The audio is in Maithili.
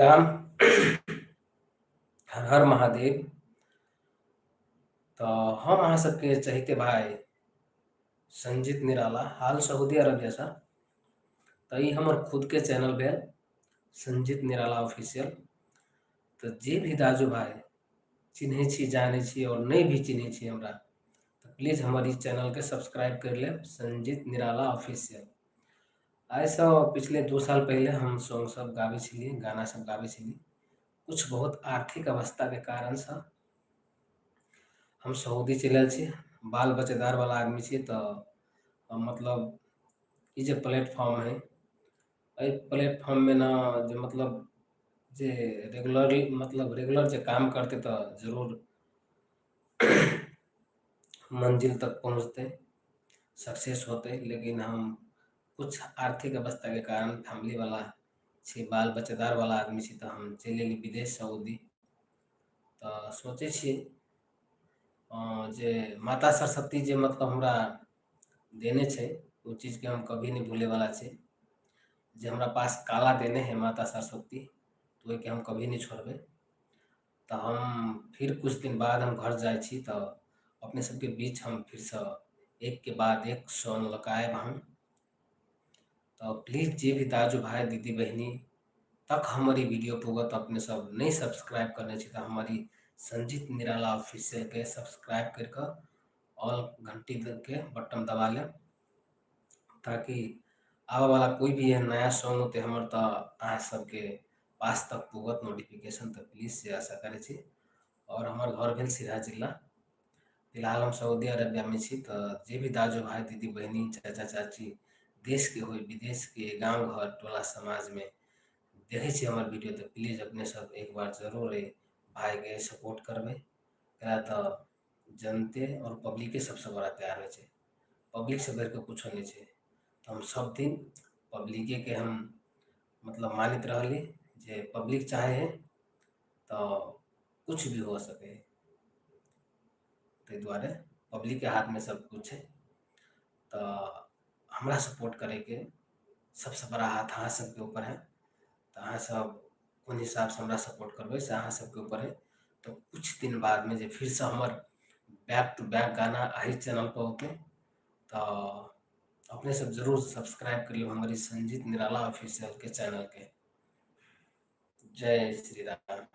राम, हर हर महादेव। तऽ हम अहाँ सबके चहिते भाई संजीत निराला, हाल सऊदी अरबियासँ। तऽ ई हमर खुदके चैनल भेल संजीत निराला ऑफिशियल। तऽ जे भी दाजू भाई चिन्है छी, जानै छी आओर नहि भी चिन्है छी हमरा, तऽ प्लीज हमर ई चैनलके सब्सक्राइब करि लेब, संजीत निराला ऑफिशियल। आइसँ पिछले 2 साल पहिले हम सॉन्ग सब गाबै छलियै, गाना सब गाबै छलियै। कुछ बहुत आर्थिक अवस्थाके कारणसँ हम सऊदी चलि आयल छी। बाल बच्चेदार वाला आदमी छी, तऽ मतलब ई जे प्लेटफॉर्म है, एहि प्लेटफॉर्ममे ने जे मतलब जे रेगुलरली, मतलब रेगुलर जे काम करतै तऽ जरूर मंजिल तक पहुँचतै, सक्सेस होतै। लेकिन हम कुछ आर्थिक अवस्थाके कारण, फैमिली वाला छी, बाल बच्चेदार वाला आदमी छी, तऽ हम चलि एली विदेश सऊदी। तऽ सोचै छी जे माता सरस्वती जे मतलब हमरा देने छै, ओ चीजके हम कभी नहि भूलैवला छी। जे हमरा पास कला देने है माता सरस्वती, तऽ ओहिके हम कभी नहि छोड़बै। तऽ हम फिर कुछ दिन बाद हम घर जाइ छी, तऽ अपने सबके बीच हम फिरसँ एक के बाद एक सॉन्ग लऽ कऽ आयब हम। तऽ प्लीज जे भी दाजू भाई, दीदी, बहिनी तक हमर ई वीडियो पुगत, अपने सब नहि सब्सक्राइब करने छी तऽ हमर ई संजीत निराला ऑफिशियलके सब्सक्राइब करि कऽ ऑल घंटी के बटन दबा लेब, ताकि आबऽ वाला कोई भी एहन नया सॉन्ग होतै हमर, तऽ अहाँ सबके पास तक पुगत नोटिफिकेशन। तऽ प्लीज से आशा करै छी। आओर हमर घर भेल सिरहा जिला, फिलहाल हम सऊदी अरबियामे छी। तऽ जे भी दाजू भाई, दीदी, बहिनी, चाचा, चाची, देशके होइ, विदेशके, गाँव घर, टोला समाजमे देखै छी हमर वीडियो, तऽ प्लीज अपने सब एक बार जरूर एहि भाइके सपोर्ट करबै। एकरा तऽ जनते आओर पब्लिके सबसँ बड़ा प्यार होइ छै। पब्लिकसँ बढ़िकऽ कुछो नहि छै। तऽ हम सब दिन पब्लिकेके हम मतलब मानैत रहली जे पब्लिक चाहे है तऽ कुछ भी हो सकै है। ताहि दुआरे पब्लिकके हाथमे सब कुछ छै। तऽ हमरा सपोर्ट करैके सबसँ बड़ा हाथ अहाँ सबके ऊपर है। तऽ अहाँ सब कोन हिसाबसँ हमरा सपोर्ट करबै, से अहाँ सबके ऊपर है। तऽ कुछ दिन बादमे जे फिरसँ हमर बैक टू बैक गाना एहि चैनल पर औतै, तऽ अपने सब जरूर सब्सक्राइब कर लेब हमर ई संजीत निराला ऑफिशियलके चैनलके। जय श्री राम।